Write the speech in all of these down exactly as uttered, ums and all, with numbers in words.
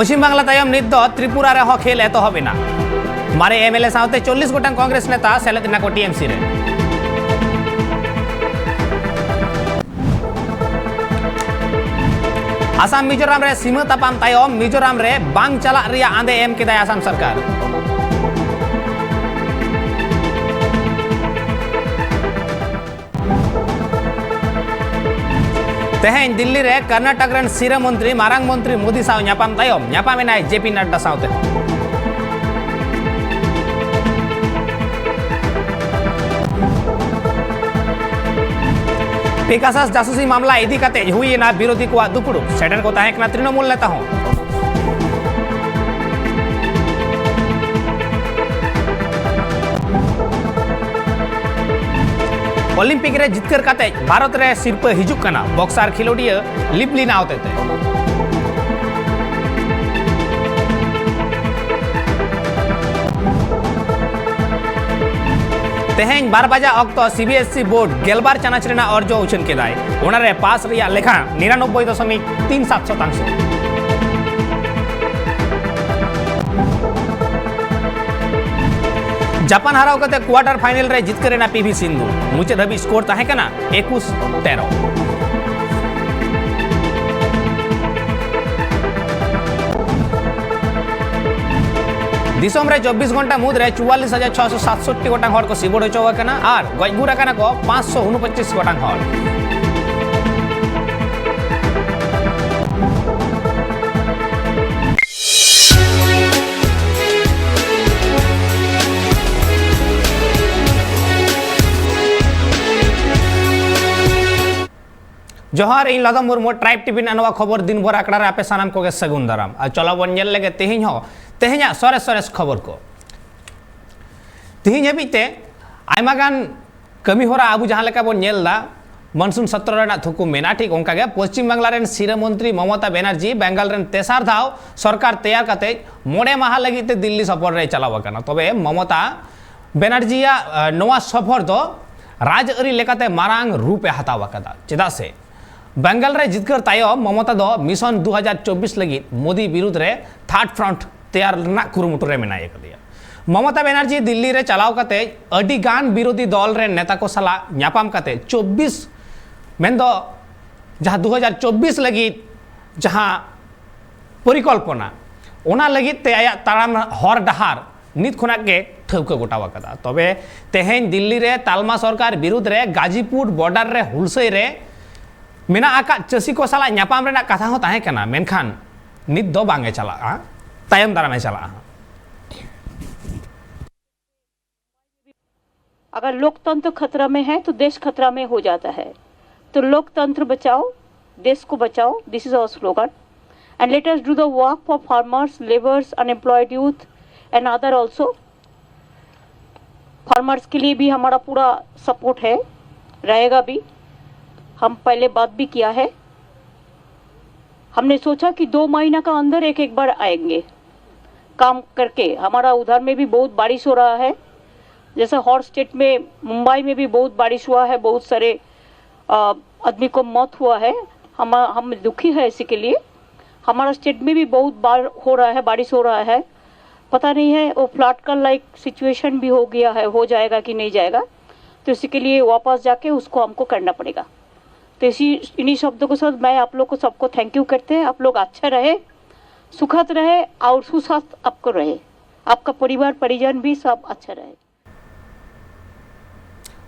ᱯᱚᱪᱷᱤᱢ ᱵᱟᱝᱞᱟ ᱛᱟᱭᱚᱢ ᱱᱤᱛ ᱫᱚ ᱛᱨᱤᱯᱩᱨᱟ ᱨᱮᱦᱚᱸ ᱠᱷᱮᱞ ᱮᱛᱚᱦᱚᱵ ᱮᱱᱟ᱾ ᱢᱟᱨᱮ ᱮᱢ ᱮᱞ ᱮ ᱥᱟᱶᱛᱮ ᱪᱚᱞᱞᱤᱥ ᱜᱚᱴᱟᱝ ᱠᱚᱝᱜᱨᱮᱥ ᱱᱮᱛᱟ ᱥᱮᱞᱮᱫ ᱮᱱᱟ ᱠᱚ ᱴᱤ ᱮᱢ ᱥᱤ ᱨᱮ᱾ ᱟᱥᱟᱢ ᱢᱤᱡᱳᱨᱟᱢ ᱨᱮ ᱥᱤᱢᱟᱹ ᱛᱟᱯᱟᱢ ᱛᱟᱭᱚᱢ ᱢᱤᱡᱳᱨᱟᱢ ᱨᱮ ᱵᱟᱝ ᱪᱟᱞᱟᱜ ᱨᱮᱭᱟᱜ ᱟᱸᱫᱮ ᱮᱢ ᱠᱮᱫᱟᱭ ᱟᱥᱟᱢ ᱥᱚᱨᱠᱟᱨ᱾ ᱛᱮᱦᱮᱧ ᱫᱤᱞᱞᱤ ᱨᱮ ᱠᱚᱨᱱᱟᱴᱚᱠ ᱨᱮᱱ ᱥᱤᱨᱟᱹ ᱢᱚᱱᱛᱨᱤ ᱢᱟᱨᱟᱝ ᱢᱚᱱᱛᱨᱤ ᱢᱳᱫᱤ ᱥᱟᱶ ᱧᱟᱯᱟᱢ ᱛᱟᱭᱚᱢ ᱧᱟᱯᱟᱢ ᱮᱱᱟᱭ ᱡᱮ ᱯᱤ ᱱᱟᱰᱰᱟ ᱥᱟᱶᱛᱮ ᱦᱚᱸ᱾ ᱯᱮᱜᱟᱥᱟᱥ ᱡᱟᱥᱩᱥᱤ ᱢᱟᱢᱞᱟ ᱤᱫᱤ ᱠᱟᱛᱮ ᱦᱩᱭ ᱮᱱᱟ ᱵᱤᱨᱳᱫᱷᱤ ᱠᱚᱣᱟᱜ ᱫᱩᱯᱲᱩᱵ, ᱥᱮᱴᱮᱨ ᱠᱚ ᱛᱟᱦᱮᱸ ᱠᱟᱱᱟ ᱛᱨᱤᱱᱚᱢᱩᱞ ᱱᱮᱛᱟ ᱦᱚᱸ᱾ ᱚᱞᱤᱢᱯᱤᱠ ᱨᱮ ᱡᱤᱛᱠᱟᱹᱨ ᱠᱟᱛᱮ ᱵᱷᱟᱨᱚᱛ ᱨᱮ ᱥᱤᱨᱯᱟᱹ ᱦᱤᱡᱩᱜ ᱠᱟᱱᱟ ᱵᱚᱠᱥᱟᱨ ᱠᱷᱮᱞᱳᱰᱤᱭᱟᱹ ᱞᱤᱵᱞᱤᱱᱟ ᱦᱚᱛᱮᱛᱮ᱾ ᱛᱮᱦᱮᱧ ᱵᱟᱨ ᱵᱟᱡᱟᱜ ᱚᱠᱛᱚ C B S E board ᱜᱮᱞᱵᱟᱨ ᱪᱟᱱᱟᱪ ᱨᱮᱱᱟᱜ ᱚᱨᱡᱚ ᱩᱪᱷᱟᱹᱱ ᱠᱮᱫᱟᱭ᱾ ᱚᱱᱟᱨᱮ ᱯᱟᱥ ᱨᱮᱭᱟᱜ ᱞᱮᱠᱷᱟ ᱱᱤᱨᱟᱱᱚᱵᱵᱳᱭ ᱫᱚᱥᱚᱢᱤᱠ ᱛᱤᱱ ᱥᱟᱛ ᱥᱚᱛᱟᱝᱥᱚ᱾ ᱡᱟᱯᱟᱱ ᱦᱟᱨᱟᱣ ᱠᱟᱛᱮ ᱠᱣᱟᱴᱟᱨ ᱯᱷᱟᱭᱱᱮᱞ ᱨᱮ ᱡᱤᱛᱠᱟᱹᱨ ᱮᱱᱟ ᱯᱤ ᱵᱷᱤ ᱥᱤᱱᱫᱷᱩ᱾ ᱢᱩᱪᱟᱹᱫ ᱦᱟᱹᱵᱤᱡ ᱥᱠᱳᱨ ᱛᱟᱦᱮᱸ ᱠᱟᱱᱟ ᱮᱠᱩᱥ ᱛᱮᱨᱚ᱾ ᱫᱤᱥᱚᱢ ᱨᱮ ᱪᱚᱵᱵᱤᱥ ᱜᱷᱚᱱᱴᱟ ᱢᱩᱫᱽᱨᱮ ᱪᱩᱣᱟᱞᱞᱤᱥ ᱦᱟᱡᱟᱨ ᱪᱷᱚᱥᱚ ᱥᱟᱛᱥᱚᱴᱴᱤ ᱜᱚᱴᱟᱝ ᱦᱚᱲ ᱠᱚ ᱥᱤᱵᱚᱲ ᱦᱚᱪᱚ ᱟᱠᱟᱱᱟ ᱟᱨ ᱜᱚᱡ ᱜᱩᱨ ᱟᱠᱟᱱᱟ ᱠᱚ ᱯᱟᱸᱪᱥᱚ ᱩᱱᱩᱯᱚᱪᱤᱥ ᱜᱚᱴᱟᱝ ᱦᱚᱲ᱾ ᱡᱚᱦᱟᱨ, ᱤᱧ ᱞᱟᱫᱚᱢ ᱢᱩᱨᱢᱩ, ᱴᱨᱟᱭᱤᱵᱽ ᱴᱤᱵᱷᱤ ᱨᱮᱱᱟᱜ ᱱᱚᱣᱟ ᱠᱷᱚᱵᱚᱨ ᱫᱤᱱ ᱵᱷᱳᱨ ᱟᱠᱷᱲᱟ ᱨᱮ ᱟᱯᱮ ᱥᱟᱱᱟᱢ ᱠᱚᱜᱮ ᱥᱟᱹᱜᱩᱱ ᱫᱟᱨᱟᱢ᱾ ᱟᱨ ᱪᱚᱞᱚ ᱵᱚᱱ ᱧᱮᱞ ᱞᱮᱜᱮ ᱛᱮᱦᱮᱧ ᱦᱚᱸ ᱛᱮᱦᱮᱧᱟᱜ ᱥᱚᱨᱮᱥ ᱥᱚᱨᱮᱥ ᱠᱷᱚᱵᱚᱨ ᱠᱚ᱾ ᱛᱮᱦᱮᱧ ᱦᱟᱹᱵᱤᱡ ᱛᱮ ᱟᱭᱢᱟ ᱜᱟᱱ ᱠᱟᱹᱢᱤ ᱦᱚᱨᱟ ᱟᱵᱚ ᱡᱟᱦᱟᱸ ᱞᱮᱠᱟ ᱵᱚᱱ ᱧᱮᱞ ᱮᱫᱟ, ᱢᱚᱱᱥᱩᱱ ᱥᱚᱛᱨᱚ ᱨᱮᱱᱟᱜ ᱛᱷᱩᱠᱩᱢ ᱢᱮᱱᱟᱜᱼᱟ, ᱴᱷᱤᱠ ᱚᱱᱠᱟ ᱜᱮ ᱯᱚᱥᱪᱤᱢ ᱵᱟᱝᱞᱟ ᱨᱮᱱ ᱥᱤᱨᱟᱹ ᱢᱚᱱᱛᱨᱤ ᱢᱚᱢᱚᱛᱟ ᱵᱮᱱᱟᱨᱡᱤ ᱵᱮᱝᱜᱟᱞ ᱨᱮᱱ ᱛᱮᱥᱟᱨ ᱫᱷᱟᱣ ᱥᱚᱨᱠᱟᱨ ᱛᱮᱭᱟᱨ ᱠᱟᱛᱮ ᱢᱚᱬᱮ ᱢᱟᱦᱟ ᱞᱟᱹᱜᱤᱫ ᱛᱮ ᱫᱤᱞᱞᱤ ᱥᱚᱯᱷᱚᱨ ᱨᱮᱭ ᱪᱟᱞᱟᱣ ᱟᱠᱟᱱᱟ᱾ ᱛᱚᱵᱮ ᱢᱚᱢᱚᱛᱟ ᱵᱮᱱᱟᱨᱡᱤᱭᱟᱜ, ᱟ, ᱱᱚᱣᱟ ᱥᱚᱯᱷᱚᱨ ᱫᱚ ᱨᱟᱡᱽᱟᱹᱨᱤ ᱞᱮᱠᱟᱛᱮ ᱢᱟᱨᱟᱝ ᱨᱩᱯ ᱮ ᱦᱟᱛᱟᱣ ᱟᱠᱟᱫᱟ, ᱪᱮᱫᱟᱜ ᱥᱮ ᱵᱟᱝᱜᱟᱞ ᱨᱮ ᱡᱤᱛᱠᱟᱹᱨ ᱛᱟᱭᱚᱢ ᱢᱚᱢᱚᱛᱟ ᱫᱚ ᱢᱤᱥᱚᱱ ᱫᱩ ᱦᱟᱡᱟᱨ ᱪᱚᱵᱵᱤᱥ ᱞᱟᱹᱜᱤᱫ ᱢᱳᱫᱤ ᱵᱤᱨᱩᱫᱷ ᱨᱮ ᱛᱷᱟᱨᱰ ᱯᱷᱨᱚᱱᱴ ᱛᱮᱭᱟᱨ ᱨᱮᱱᱟᱜ ᱠᱩᱨᱩᱢᱩᱴᱩ ᱨᱮ ᱢᱮᱱᱟᱭ ᱟᱠᱟᱫᱮᱭᱟ᱾ ᱢᱚᱢᱚᱛᱟ ᱵᱮᱱᱟᱨᱡᱤ ᱫᱤᱞᱞᱤ ᱨᱮ ᱪᱟᱞᱟᱣ ᱠᱟᱛᱮ ᱟᱹᱰᱤ ᱜᱟᱱ ᱵᱤᱨᱳᱫᱷᱤ ᱫᱚᱞ ᱨᱮᱱ ᱱᱮᱛᱟ ᱠᱚ ᱥᱟᱞᱟᱜ ᱧᱟᱯᱟᱢ ᱠᱟᱛᱮ ᱪᱚᱵᱵᱤᱥ, ᱢᱮᱱᱫᱚ ᱡᱟᱦᱟᱸ ᱫᱩ ᱦᱟᱡᱟᱨ ᱪᱚᱵᱵᱤᱥ ᱞᱟᱹᱜᱤᱫ ᱡᱟᱦᱟᱸ ᱯᱚᱨᱤᱠᱚᱞᱯᱚᱱᱟ, ᱚᱱᱟ ᱞᱟᱹᱜᱤᱫ ᱛᱮ ᱟᱭᱟᱜ ᱛᱟᱲᱟᱢ ᱦᱚᱨ ᱰᱟᱦᱟᱨ ᱱᱤᱛ ᱠᱷᱚᱱᱟᱜ ᱜᱮ ᱴᱷᱟᱹᱣᱠᱟᱹ ᱜᱚᱴᱟᱣ ᱟᱠᱟᱫᱟ᱾ ᱛᱚᱵᱮ ᱛᱮᱦᱮᱧ ᱫᱤᱞᱞᱤ ᱨᱮ ᱛᱟᱞᱢᱟ ᱥᱚᱨᱠᱟᱨ ᱵᱤᱨᱩᱫᱷ ᱨᱮ ᱜᱟᱡᱤᱯᱩᱨ ᱵᱚᱨᱰᱟᱨ ᱨᱮ ᱦᱩᱞᱥᱟᱹᱭ ᱨᱮ ᱢᱮᱱᱟᱜ ᱟᱠᱟᱫ ᱪᱟᱹᱥᱤ ᱠᱚ ᱥᱟᱞᱟᱜ ᱧᱟᱯᱟᱢ ᱨᱮᱱᱟᱜ ᱠᱟᱛᱷᱟ ᱦᱚᱸ ᱛᱟᱦᱮᱸ ᱠᱟᱱᱟ, ᱢᱮᱱᱠᱷᱟᱱ ᱱᱤᱛ ᱫᱚ ᱵᱟᱝ ᱮ ᱪᱟᱞᱟᱜᱼᱟ, ᱛᱟᱭᱚᱢ ᱫᱟᱨᱟᱢ ᱮ ᱪᱟᱞᱟᱜᱼᱟ᱾ अगर लोकतंत्र खतरा में है तो देश खतरा में हो जाता है। तो लोकतंत्र बचाओ, देश को बचाओ, this is our slogan। And let us do the work for farmers, labourers, unemployed youth and other also। Farmers के लिए भी हमारा पूरा सपोर्ट है, रहेगा भी। हम पहले बात भी किया है। हमने सोचा कि दो महीना का अंदर एक एक बार आएंगे काम करके। हमारा उधर में भी बहुत बारिश हो रहा है, जैसे हर स्टेट में, मुंबई में भी बहुत बारिश हुआ है, बहुत सारे अ, आदमी को मौत हुआ है। हम हम दुखी है इसी के लिए। हमारा स्टेट में भी बहुत बार हो रहा है, बारिश हो रहा है, पता नहीं है वो फ्लड का लाइक सिचुएशन भी हो गया है, हो जाएगा कि नहीं जाएगा। तो इसी के लिए वापस जाके उसको हमको करना पड़ेगा। तो इसी इन्हीं शब्दों के साथ मैं आप लोग को सबको थैंक यू करते हैं। आप लोग अच्छा रहे, सुखद रहे और सुस्वास्थ्य आपको रहे, आपका परिवार परिजन भी सब अच्छा रहे।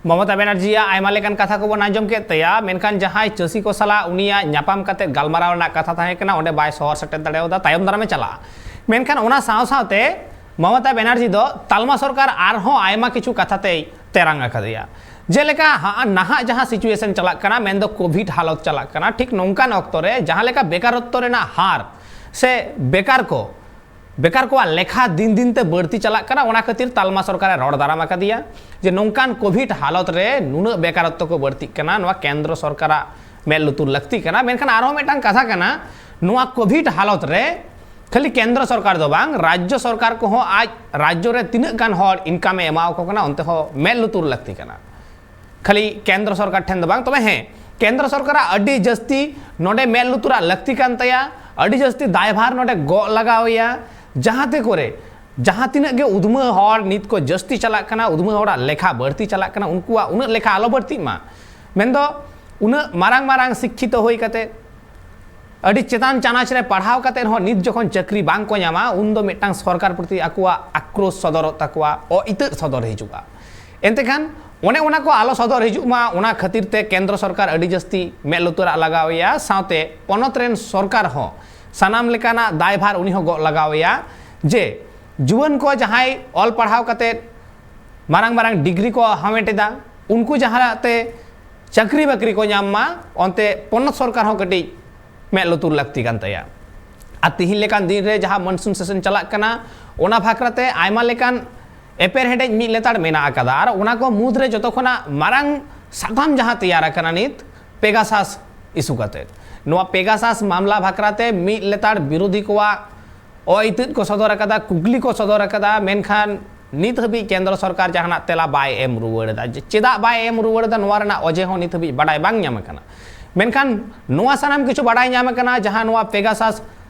ᱢᱚᱢᱚᱛᱟ ᱵᱮᱱᱟᱨᱡᱤᱭᱟᱜ ᱟᱭᱢᱟ ᱞᱮᱠᱟᱱ ᱠᱟᱛᱷᱟ ᱠᱚᱵᱚᱱ ᱟᱸᱡᱚᱢ ᱠᱮᱫ ᱛᱟᱭᱟ, ᱢᱮᱱᱠᱷᱟᱱ ᱡᱟᱦᱟᱸᱭ ᱪᱟᱹᱥᱤ ᱠᱚ ᱥᱟᱞᱟᱜ ᱩᱱᱤᱭᱟᱜ ᱧᱟᱯᱟᱢ ᱠᱟᱛᱮ ᱜᱟᱞᱢᱟᱨᱟᱣ ᱨᱮᱱᱟᱜ ᱠᱟᱛᱷᱟ ᱛᱟᱦᱮᱸ ᱠᱟᱱᱟ, ᱚᱸᱰᱮ ᱵᱟᱭ ᱥᱚᱦᱚᱨ ᱥᱮᱴᱮᱨ ᱫᱟᱲᱮᱭᱟᱫᱟ, ᱛᱟᱭᱚᱢ ᱫᱟᱨᱟᱢᱮ ᱪᱟᱞᱟᱜᱼᱟ᱾ ᱢᱮᱱᱠᱷᱟᱱ ᱚᱱᱟ ᱥᱟᱶ ᱥᱟᱶᱛᱮ ᱢᱚᱢᱚᱛᱟ ᱵᱮᱱᱟᱨᱡᱤ ᱫᱚ ᱛᱟᱞᱢᱟ ᱥᱚᱨᱠᱟᱨ ᱟᱨᱦᱚᱸ ᱟᱭᱢᱟ ᱠᱤᱪᱷᱩ ᱠᱟᱛᱷᱟ ᱛᱮᱭ ᱛᱮᱨᱟᱝ ᱟᱠᱟᱫᱮᱭᱟ᱾ ᱡᱮᱞᱮᱠᱟ ᱦᱟᱜ ᱱᱟᱦᱟᱜ ᱡᱟᱦᱟᱸ ᱥᱤᱪᱩᱭᱮᱥᱚᱱ ᱪᱟᱞᱟᱜ ᱠᱟᱱᱟ, ᱢᱮᱱᱫᱚ ᱠᱳᱵᱷᱤᱰ ᱦᱟᱞᱚᱛ ᱪᱟᱞᱟᱜ ᱠᱟᱱᱟ, ᱴᱷᱤᱠ ᱱᱚᱝᱠᱟᱱ ᱚᱠᱛᱚ ᱨᱮ ᱡᱟᱦᱟᱸ ᱞᱮᱠᱟ ᱵᱮᱠᱟᱨᱚᱛᱛᱚ ᱨᱮᱱᱟᱜ ᱦᱟᱨ ᱥᱮ ᱵᱮᱠᱟᱨ ᱠᱚ ᱵᱮᱠᱟᱨ ᱠᱚᱣᱟᱜ ᱞᱮᱠᱷᱟ ᱫᱤᱱ ᱫᱤᱱ ᱛᱮ ᱵᱟᱹᱲᱛᱤ ᱪᱟᱞᱟᱜ ᱠᱟᱱᱟ, ᱚᱱᱟ ᱠᱷᱟᱹᱛᱤᱨ ᱛᱟᱞᱢᱟ ᱥᱚᱨᱠᱟᱨᱮ ᱨᱚᱲ ᱫᱟᱨᱟᱢ ᱟᱠᱟᱫᱮᱭᱟ ᱡᱮ ᱱᱚᱝᱠᱟᱱ ᱠᱳᱵᱷᱤᱰ ᱦᱟᱞᱚᱛ ᱨᱮ ᱱᱩᱱᱟᱹᱜ ᱵᱮᱠᱟᱨᱚᱛᱛᱚ ᱠᱚ ᱵᱟᱹᱲᱛᱤᱜ ᱠᱟᱱᱟ, ᱱᱚᱣᱟ ᱠᱮᱱᱫᱨᱚ ᱥᱚᱨᱠᱟᱨᱟᱜ ᱢᱮᱫ ᱞᱩᱛᱩᱨ ᱞᱟᱹᱠᱛᱤ ᱠᱟᱱᱟ᱾ ᱢᱮᱱᱠᱷᱟᱱ ᱟᱨᱦᱚᱸ ᱢᱤᱫᱴᱟᱝ ᱠᱟᱛᱷᱟ ᱠᱟᱱᱟ, ᱱᱚᱣᱟ ᱠᱳᱵᱷᱤᱰ ᱦᱟᱞᱚᱛ ᱨᱮ ᱠᱷᱟᱹᱞᱤ ᱠᱮᱱᱫᱨᱚ ᱥᱚᱨᱠᱟᱨ ᱫᱚ ᱵᱟᱝ, ᱨᱟᱡᱽᱡᱚ ᱥᱚᱨᱠᱟᱨ ᱠᱚᱦᱚᱸ ᱟᱡ ᱨᱟᱡᱽᱡᱚ ᱨᱮ ᱛᱤᱱᱟᱹᱜ ᱜᱟᱱ ᱦᱚᱲ ᱤᱱᱠᱟᱢ ᱮ ᱮᱢᱟᱣᱟᱠᱚ ᱠᱟᱱᱟ, ᱚᱱᱛᱮ ᱦᱚᱸ ᱢᱮᱫ ᱞᱩᱛᱩᱨ ᱞᱟᱹᱠᱛᱤ ᱠᱟᱱᱟ᱾ ᱠᱷᱟᱹᱞᱤ ᱠᱮᱱᱫᱨᱚ ᱥᱚᱨᱠᱟᱨ ᱴᱷᱮᱱ ᱫᱚ ᱵᱟᱝ, ᱛᱚᱵᱮ ᱦᱮᱸ, ᱠᱮᱱᱫᱨᱚ ᱥᱚᱨᱠᱟᱨᱟᱜ ᱟᱹᱰᱤ ᱡᱟᱹᱥᱛᱤ ᱱᱚᱰᱮ ᱢᱮᱫ ᱞᱩᱛᱩᱨᱟᱜ ᱞᱟᱹᱠᱛᱤ ᱠᱟᱱ ᱛᱟᱭᱟ, ᱟᱹᱰᱤ ᱡᱟᱹᱥᱛᱤ ᱫᱟᱭᱵᱷᱟᱨ ᱱᱚᱰᱮ ᱜᱚᱜ ᱞᱟᱜᱟᱣ ᱮᱭᱟ, ᱡᱟᱦᱟᱸᱛᱮ ᱠᱚᱨᱮ ᱡᱟᱦᱟᱸ ᱛᱤᱱᱟᱹᱜ ᱜᱮ ᱩᱫᱽᱢᱟᱹ ᱦᱚᱲ ᱱᱤᱛ ᱠᱚ ᱡᱟᱹᱥᱛᱤ ᱪᱟᱞᱟᱜ ᱠᱟᱱᱟ, ᱩᱫᱽᱢᱟᱹ ᱦᱚᱲᱟᱜ ᱞᱮᱠᱷᱟ ᱵᱟᱹᱲᱛᱤ ᱪᱟᱞᱟᱜ ᱠᱟᱱᱟ, ᱩᱱᱠᱩᱣᱟᱜ ᱩᱱᱟᱹᱜ ᱞᱮᱠᱷᱟ ᱟᱞᱚ ᱵᱟᱹᱲᱛᱤᱜ ᱢᱟ᱾ ᱢᱮᱱᱫᱚ ᱩᱱᱟᱹᱜ ᱢᱟᱨᱟᱝ ᱢᱟᱨᱟᱝ ᱥᱤᱠᱠᱷᱤᱛᱚ ᱦᱩᱭ ᱠᱟᱛᱮ, ᱟᱹᱰᱤ ᱪᱮᱛᱟᱱ ᱪᱟᱱᱟᱪ ᱨᱮ ᱯᱟᱲᱦᱟᱣ ᱠᱟᱛᱮ ᱨᱮᱦᱚᱸ ᱱᱤᱛ ᱡᱚᱠᱷᱚᱱ ᱪᱟᱹᱠᱨᱤ ᱵᱟᱝ ᱠᱚ ᱧᱟᱢᱟ, ᱩᱱᱫᱚ ᱢᱤᱫᱴᱟᱝ ᱥᱚᱨᱠᱟᱨ ᱯᱨᱚᱛᱤ ᱟᱠᱚᱣᱟᱜ ᱟᱠᱨᱳᱥ ᱥᱚᱫᱚᱨᱚᱜ ᱛᱟᱠᱚᱣᱟ, ᱚ ᱤᱛᱟᱹᱫ ᱥᱚᱫᱚᱨ ᱦᱤᱡᱩᱜᱼᱟ᱾ ᱮᱱᱛᱮ ᱠᱷᱟᱱ ᱚᱱᱮ ᱚᱱᱟ ᱠᱚ ᱟᱞᱚ ᱥᱚᱫᱚᱨ ᱦᱤᱡᱩᱜ ᱢᱟ, ᱚᱱᱟ ᱠᱷᱟᱹᱛᱤᱨ ᱛᱮ ᱠᱮᱱᱫᱨᱚ ᱥᱚᱨᱠᱟᱨ ᱟᱹᱰᱤ ᱡᱟᱹᱥᱛᱤ ᱢᱮᱫ ᱞᱩᱛᱩᱨᱟᱜ ᱞᱟᱜᱟᱣ ᱮᱭᱟ, ᱥᱟᱶᱛᱮ ᱯᱚᱱᱚᱛ ᱨᱮᱱ ᱥᱚᱨᱠᱟᱨ ᱦᱚᱸ ᱥᱟᱱᱟᱢ ᱞᱮᱠᱟᱱᱟᱜ ᱫᱟᱭᱵᱷᱟᱨ ᱩᱱᱤ ᱦᱚᱸ ᱜᱚᱜ ᱞᱟᱜᱟᱣ ᱮᱭᱟ ᱡᱮ ᱡᱩᱣᱟᱹᱱ ᱠᱚ ᱡᱟᱦᱟᱸᱭ ᱚᱞ ᱯᱟᱲᱦᱟᱣ ᱠᱟᱛᱮ ᱢᱟᱨᱟᱝ ᱢᱟᱨᱟᱝ ᱰᱤᱜᱽᱨᱤ ᱠᱚ ᱦᱟᱢᱮᱴ ᱮᱫᱟ, ᱩᱱᱠᱩ ᱡᱟᱦᱟᱸ ᱛᱮ ᱪᱟᱹᱠᱨᱤ ᱵᱟᱹᱠᱨᱤ ᱠᱚ ᱧᱟᱢ ᱢᱟ, ᱚᱱᱛᱮ ᱯᱚᱱᱚᱛ ᱥᱚᱨᱠᱟᱨ ᱦᱚᱸ ᱠᱟᱹᱴᱤᱡ ᱢᱮᱫ ᱞᱩᱛᱩᱨ ᱞᱟᱹᱠᱛᱤ ᱠᱟᱱ ᱛᱟᱭᱟ᱾ ᱟᱨ ᱛᱤᱦᱤᱧ ᱞᱮᱠᱟᱱ ᱫᱤᱱ ᱨᱮ ᱡᱟᱦᱟᱸ ᱢᱚᱱᱥᱩᱱ ᱥᱮᱥᱚᱱ ᱪᱟᱞᱟᱜ ᱠᱟᱱᱟ, ᱚᱱᱟ ᱵᱷᱟᱠᱨᱟ ᱛᱮ ᱟᱭᱢᱟ ᱞᱮᱠᱟᱱ ᱮᱯᱮᱨᱦᱮᱸᱰᱮᱡ ᱢᱤᱫ ᱞᱮᱛᱟᱲ ᱢᱮᱱᱟᱜ ᱟᱠᱟᱫᱟ᱾ ᱟᱨ ᱚᱱᱟ ᱠᱚ ᱢᱩᱫᱽᱨᱮ ᱡᱚᱛᱚ ᱠᱷᱚᱱᱟᱜ ᱢᱟᱨᱟᱝ ᱥᱟᱛᱟᱢ ᱡᱟᱦᱟᱸ ᱛᱮᱭᱟᱨ ᱟᱠᱟᱱᱟ ᱱᱤᱛ, ᱯᱮᱜᱟᱥᱟᱥ ᱤᱥᱩ ᱠᱟᱛᱮ, ᱱᱚᱣᱟ ᱯᱮᱜᱟᱥᱟᱥ ᱢᱟᱢᱞᱟ ᱵᱷᱟᱠᱨᱟ ᱛᱮ ᱢᱤᱫ ᱞᱮᱛᱟᱲ ᱵᱤᱨᱳᱫᱷᱤ ᱠᱚᱣᱟᱜ ᱚ ᱤᱛᱟᱹᱫ ᱠᱚ ᱥᱚᱫᱚᱨ ᱟᱠᱟᱫᱟ, ᱠᱩᱠᱞᱤ ᱠᱚ ᱥᱚᱫᱚᱨ ᱟᱠᱟᱫᱟ, ᱢᱮᱱᱠᱷᱟᱱ ᱱᱤᱛ ᱦᱟᱹᱵᱤᱡ ᱠᱮᱱᱫᱨᱚ ᱥᱚᱨᱠᱟᱨ ᱡᱟᱦᱟᱱᱟᱜ ᱛᱮᱞᱟ ᱵᱟᱭ ᱮᱢ ᱨᱩᱣᱟᱹᱲ ᱮᱫᱟ᱾ ᱡᱮ ᱪᱮᱫᱟᱜ ᱵᱟᱭ ᱮᱢ ᱨᱩᱣᱟᱹᱲ ᱮᱫᱟ, ᱱᱚᱣᱟ ᱨᱮᱱᱟᱜ ᱚᱡᱮ ᱦᱚᱸ ᱱᱤᱛ ᱦᱟᱹᱵᱤᱡ ᱵᱟᱰᱟᱭ ᱵᱟᱝ ᱧᱟᱢ ᱟᱠᱟᱱᱟ᱾ ᱢᱮᱱᱠᱷᱟᱱ ᱱᱚᱣᱟ ᱥᱟᱱᱟᱢ ᱠᱤᱪᱷᱩ ᱵᱟᱰᱟᱭ ᱧᱟᱢ ᱟᱠᱟᱱᱟ, ᱡᱟᱦᱟᱸ ᱱᱚᱣᱟ ᱯᱮᱜᱟᱥᱟᱥ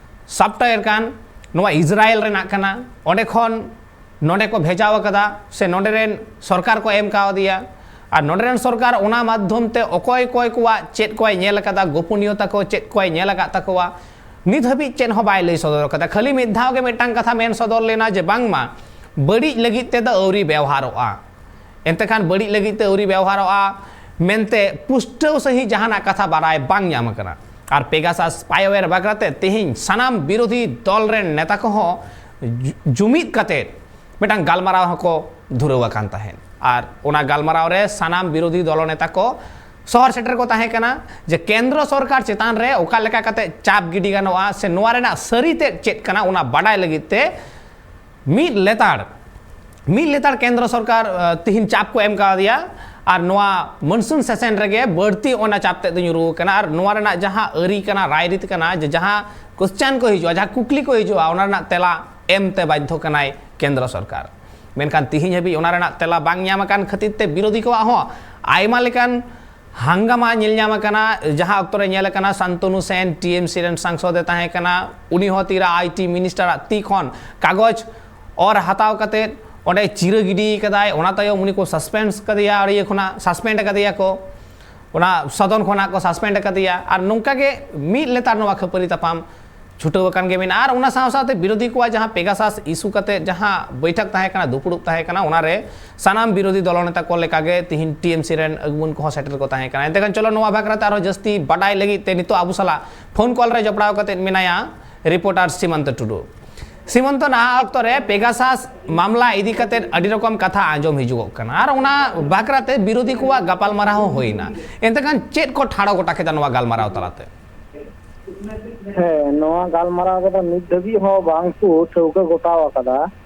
ᱥᱚᱯᱷᱴᱣᱮᱭᱟᱨ ᱠᱟᱱ, ᱱᱚᱣᱟ ᱤᱥᱨᱟᱭᱮᱞ ᱨᱮᱱᱟᱜ ᱠᱟᱱᱟ, ᱚᱸᱰᱮ ᱠᱷᱚᱱ ᱱᱚᱰᱮ ᱠᱚ ᱵᱷᱮᱡᱟᱣ ᱟᱠᱟᱫᱟ, ᱥᱮ ᱱᱚᱰᱮ ᱨᱮᱱ ᱥᱚᱨᱠᱟᱨ ᱠᱚ ᱮᱢ ᱠᱟᱣᱫᱮᱭᱟ᱾ ᱟᱨ ᱱᱚᱰᱮ ᱨᱮᱱ ᱥᱚᱨᱠᱟᱨ ᱚᱱᱟ ᱢᱟᱫᱽᱫᱷᱚᱢ ᱛᱮ ᱚᱠᱚᱭ ᱚᱠᱚᱭ ᱠᱚᱣᱟᱜ ᱪᱮᱫ ᱠᱚᱭ ᱧᱮᱞ ᱟᱠᱟᱫᱟ, ᱜᱳᱯᱚᱱᱤᱭᱚᱛᱟ ᱠᱚ ᱪᱮᱫ ᱠᱚᱭ ᱧᱮᱞ ᱟᱠᱟᱫ ᱛᱟᱠᱚᱣᱟ, ᱱᱤᱛ ᱦᱟᱹᱵᱤᱡ ᱪᱮᱫ ᱦᱚᱸ ᱵᱟᱭ ᱞᱟᱹᱭ ᱥᱚᱫᱚᱨ ᱟᱠᱟᱫᱟ᱾ ᱠᱷᱟᱹᱞᱤ ᱢᱤᱫ ᱫᱷᱟᱣ ᱜᱮ ᱢᱤᱫᱴᱟᱝ ᱠᱟᱛᱷᱟ ᱢᱮᱱ ᱥᱚᱫᱚᱨ ᱞᱮᱱᱟ ᱡᱮ ᱵᱟᱝᱢᱟ ᱵᱟᱹᱲᱤᱡ ᱞᱟᱹᱜᱤᱫ ᱛᱮᱫᱚ ᱟᱹᱣᱨᱤ ᱵᱮᱣᱦᱟᱨᱚᱜᱼᱟ᱾ ᱮᱱᱛᱮ ᱠᱷᱟᱱ ᱵᱟᱹᱲᱤᱡ ᱞᱟᱹᱜᱤᱫ ᱛᱮ ᱟᱹᱣᱨᱤ ᱵᱮᱣᱦᱟᱨᱚᱜᱼᱟ ᱢᱮᱱᱛᱮ ᱯᱩᱥᱴᱟᱹᱣ ᱥᱟᱺᱦᱤᱡ ᱡᱟᱦᱟᱱᱟᱜ ᱠᱟᱛᱷᱟ ᱵᱟᱲᱟᱭ ᱵᱟᱝ ᱧᱟᱢ ᱟᱠᱟᱱᱟ᱾ ᱟᱨ ᱯᱮᱜᱟᱥᱟᱥ ᱥᱯᱟᱭᱣᱮᱭᱟᱨ ᱵᱟᱠᱷᱨᱟ ᱛᱮ ᱛᱮᱦᱮᱧ ᱥᱟᱱᱟᱢ ᱵᱤᱨᱳᱫᱷᱤ ᱫᱚᱞ ᱨᱮᱱ ᱱᱮᱛᱟ ᱠᱚᱦᱚᱸ ᱡᱩ-, ᱡᱩᱢᱤᱫ ᱠᱟᱛᱮ ᱢᱤᱫᱴᱟᱝ ᱜᱟᱞᱢᱟᱨᱟᱣ ᱦᱚᱸᱠᱚ ᱫᱷᱩᱨᱟᱹᱣ ᱟᱠᱟᱱ ᱛᱟᱦᱮᱸᱫ᱾ ᱟᱨ ᱚᱱᱟ ᱜᱟᱞᱢᱟᱨᱟᱣ ᱨᱮ ᱥᱟᱱᱟᱢ ᱵᱤᱨᱳᱫᱷᱤ ᱫᱚᱞ ᱱᱮᱛᱟ ᱠᱚ ᱥᱚᱦᱚᱨ ᱥᱮᱴᱮᱨ ᱠᱚ ᱛᱟᱦᱮᱸ ᱠᱟᱱᱟ ᱡᱮ ᱠᱮᱱᱫᱨᱚ ᱥᱚᱨᱠᱟᱨ ᱪᱮᱛᱟᱱ ᱨᱮ ᱚᱠᱟ ᱞᱮᱠᱟ ᱠᱟᱛᱮ ᱪᱟᱯ ᱜᱤᱰᱤ ᱜᱟᱱᱚᱜᱼᱟ, ᱥᱮ ᱱᱚᱣᱟ ᱨᱮᱱᱟᱜ ᱥᱟᱹᱨᱤ ᱛᱮᱫ ᱪᱮᱫ ᱠᱟᱱᱟ, ᱚᱱᱟ ᱵᱟᱰᱟᱭ ᱞᱟᱹᱜᱤᱫ ᱛᱮ ᱢᱤᱫ ᱞᱮᱛᱟᱲ, ᱢᱤᱫ ᱞᱮᱛᱟᱲ ᱠᱮᱱᱫᱨᱚ ᱥᱚᱨᱠᱟᱨ, ᱟ, ᱛᱤᱦᱤᱧ ᱪᱟᱯ ᱠᱚ ᱮᱢ ᱠᱟᱣᱫᱮᱭᱟ᱾ ᱟᱨ ᱱᱚᱣᱟ ᱢᱚᱱᱥᱩᱱ ᱥᱮᱥᱚᱱ ᱨᱮᱜᱮ ᱵᱟᱹᱲᱛᱤ ᱚᱱᱟ ᱪᱟᱯ ᱛᱮᱫ ᱫᱚ ᱧᱩᱨᱩ ᱟᱠᱟᱱᱟ᱾ ᱟᱨ ᱱᱚᱣᱟ ᱨᱮᱱᱟᱜ ᱡᱟᱦᱟᱸ ᱟᱹᱨᱤ ᱠᱟᱱᱟ, ᱨᱟᱭᱨᱤᱛ ᱠᱟᱱᱟ, ᱡᱮ ᱡᱟᱦᱟᱸ ᱠᱚᱥᱪᱟᱱ ᱠᱚ ᱦᱤᱡᱩᱜᱼᱟ, ᱡᱟᱦᱟᱸ ᱠᱩᱠᱞᱤ ᱠᱚ ᱦᱤᱡᱩᱜᱼᱟ, ᱚᱱᱟ ᱨᱮᱱᱟᱜ ᱛᱮᱞᱟ ᱮᱢ ᱛᱮ ᱵᱟᱫᱽᱫᱷᱚ ᱠᱟᱱᱟᱭ ᱠᱮᱱᱫᱨᱚ ᱥᱚᱨᱠᱟᱨ᱾ ᱢᱮᱱᱠᱷᱟᱱ ᱛᱤᱦᱤᱧ ᱦᱟᱹᱵᱤᱡ ᱚᱱᱟ ᱨᱮᱱᱟᱜ ᱛᱮᱞᱟ ᱵᱟᱝ ᱧᱟᱢ ᱟᱠᱟᱱ ᱠᱷᱟᱹᱛᱤᱨ ᱛᱮ ᱵᱤᱨᱳᱫᱷᱤ ᱠᱚᱣᱟᱜ ᱦᱚᱸ ᱟᱭᱢᱟ ᱞᱮᱠᱟᱱ ᱦᱟᱝᱜᱟᱢᱟ ᱧᱮᱞ ᱧᱟᱢ ᱟᱠᱟᱱᱟ, ᱡᱟᱦᱟᱸ ᱚᱠᱛᱚ ᱨᱮ ᱧᱮᱞ ᱟᱠᱟᱱᱟ ᱥᱟᱱᱛᱚᱱᱩ ᱥᱮᱱ ᱴᱤ ᱮᱢ ᱥᱤ ᱨᱮᱱ ᱥᱟᱝᱥᱚᱫ ᱮ ᱛᱟᱦᱮᱸ ᱠᱟᱱᱟ, ᱩᱱᱤ ᱦᱚᱸ ᱛᱤᱨᱟ ᱟᱭ ᱴᱤ ᱢᱤᱱᱤᱥᱴᱟᱨᱟᱜ ᱛᱤ ᱠᱷᱚᱱ ᱠᱟᱜᱚᱡᱽ ᱚᱨ ᱦᱟᱛᱟᱣ ᱠᱟᱛᱮᱫ ᱚᱸᱰᱮ ᱪᱤᱨᱟᱹ ᱜᱤᱰᱤ ᱠᱟᱫᱟᱭ᱾ ᱚᱱᱟ ᱛᱟᱭᱚᱢ ᱩᱱᱤ ᱠᱚ ᱥᱟᱥᱯᱮᱱᱥ ᱠᱟᱫᱮᱭᱟ, ᱟᱹᱲᱤᱭᱟᱹ ᱠᱷᱚᱱᱟᱜ ᱥᱟᱥᱯᱮᱱᱰ ᱠᱟᱫᱮᱭᱟ ᱠᱚ, ᱚᱱᱟ ᱥᱚᱫᱚᱱ ᱠᱷᱚᱱᱟᱜ ᱠᱚ ᱥᱟᱥᱯᱮᱱᱰ ᱠᱟᱫᱮᱭᱟ᱾ ᱟᱨ ᱱᱚᱝᱠᱟ ᱜᱮ ᱢᱤᱫ ᱞᱮᱛᱟᱲ ᱱᱚᱣᱟ ᱠᱷᱟᱹᱯᱟᱹᱨᱤ ᱛᱟᱯᱟᱢ ᱪᱷᱩᱴᱟᱹᱣ ᱟᱠᱟᱱ ᱜᱮ ᱢᱮᱱᱟᱜᱼᱟ᱾ ᱟᱨ ᱚᱱᱟ ᱥᱟᱶ ᱥᱟᱶᱛᱮ ᱵᱤᱨᱳᱫᱷᱤ ᱠᱚᱣᱟᱜ ᱡᱟᱦᱟᱸ ᱯᱮᱜᱟᱥᱟᱥ ᱤᱥᱩ ᱠᱟᱛᱮ ᱡᱟᱦᱟᱸ ᱵᱳᱭᱴᱷᱟᱠ ᱛᱟᱦᱮᱸ ᱠᱟᱱᱟ, ᱫᱩᱯᱲᱩᱵ ᱛᱟᱦᱮᱸ ᱠᱟᱱᱟ, ᱚᱱᱟᱨᱮ ᱥᱟᱱᱟᱢ ᱵᱤᱨᱳᱫᱷᱤ ᱫᱚᱞ ᱱᱮᱛᱟ ᱠᱚ ᱞᱮᱠᱟᱜᱮ ᱛᱤᱦᱤᱧ ᱴᱤ ᱮᱢ ᱥᱤ ᱨᱮᱱ ᱟᱹᱜᱩᱣᱟᱹᱱ ᱠᱚᱦᱚᱸ ᱥᱮᱴᱮᱨ ᱠᱚ ᱛᱟᱦᱮᱸ ᱠᱟᱱᱟ᱾ ᱮᱱᱛᱮ ᱠᱷᱟᱱ ᱪᱚᱞᱚ, ᱱᱚᱣᱟ ᱵᱟᱠᱷᱨᱟ ᱛᱮ ᱟᱨᱦᱚᱸ ᱡᱟᱹᱥᱛᱤ ᱵᱟᱰᱟᱭ ᱞᱟᱹᱜᱤᱫ ᱛᱮ ᱱᱤᱛᱚᱜ ᱟᱵᱚ ᱥᱟᱞᱟᱜ ᱯᱷᱳᱱ ᱠᱚᱞ ᱨᱮ ᱡᱚᱯᱲᱟᱣ ᱠᱟᱛᱮ ᱢᱮᱱᱟᱭᱟ ᱨᱤᱯᱳᱨᱴᱟᱨ ᱥᱤᱢᱚᱱᱛᱚ ᱴᱩᱰᱩ᱾ ᱥᱤᱢᱚᱱᱛᱚ, ᱱᱟᱦᱟᱜ ᱚᱠᱛᱚ ᱨᱮ ᱯᱮᱜᱟᱥᱟᱥ ᱢᱟᱢᱞᱟ ᱤᱫᱤ ᱠᱟᱛᱮ ᱟᱹᱰᱤ ᱨᱚᱠᱚᱢ ᱠᱟᱛᱷᱟ ᱟᱸᱡᱚᱢ ᱦᱤᱡᱩᱜᱚᱜ ᱠᱟᱱᱟ, ᱟᱨ ᱚᱱᱟ ᱵᱟᱠᱷᱨᱟ ᱛᱮ ᱵᱤᱨᱳᱫᱷᱤ ᱠᱚᱣᱟᱜ ᱜᱟᱯᱟᱞᱢᱟᱨᱟᱣ ᱦᱚᱸ ᱦᱩᱭᱱᱟ᱾ ᱮᱱᱛᱮ ᱠᱷᱟᱱ ᱪᱮᱫ ᱠᱚ ᱴᱷᱟᱲᱚ ᱜᱚᱴᱟ ᱠᱮᱫᱟ ᱱᱚᱣᱟ ᱜᱟᱞᱢᱟᱨᱟᱣ ᱛᱟᱞᱟᱛᱮ? ᱦᱮᱸ, ᱱᱚᱣᱟ ᱜᱟᱞᱢᱟᱨᱟᱣ ᱨᱮᱫᱚ ᱱᱤᱛ ᱫᱷᱟᱹᱵᱤᱡ ᱦᱚᱸ ᱵᱟᱝ ᱠᱚ ᱴᱷᱟᱹᱣᱠᱟᱹ ᱜᱚᱴᱟᱣ ᱟᱠᱟᱫᱟ᱾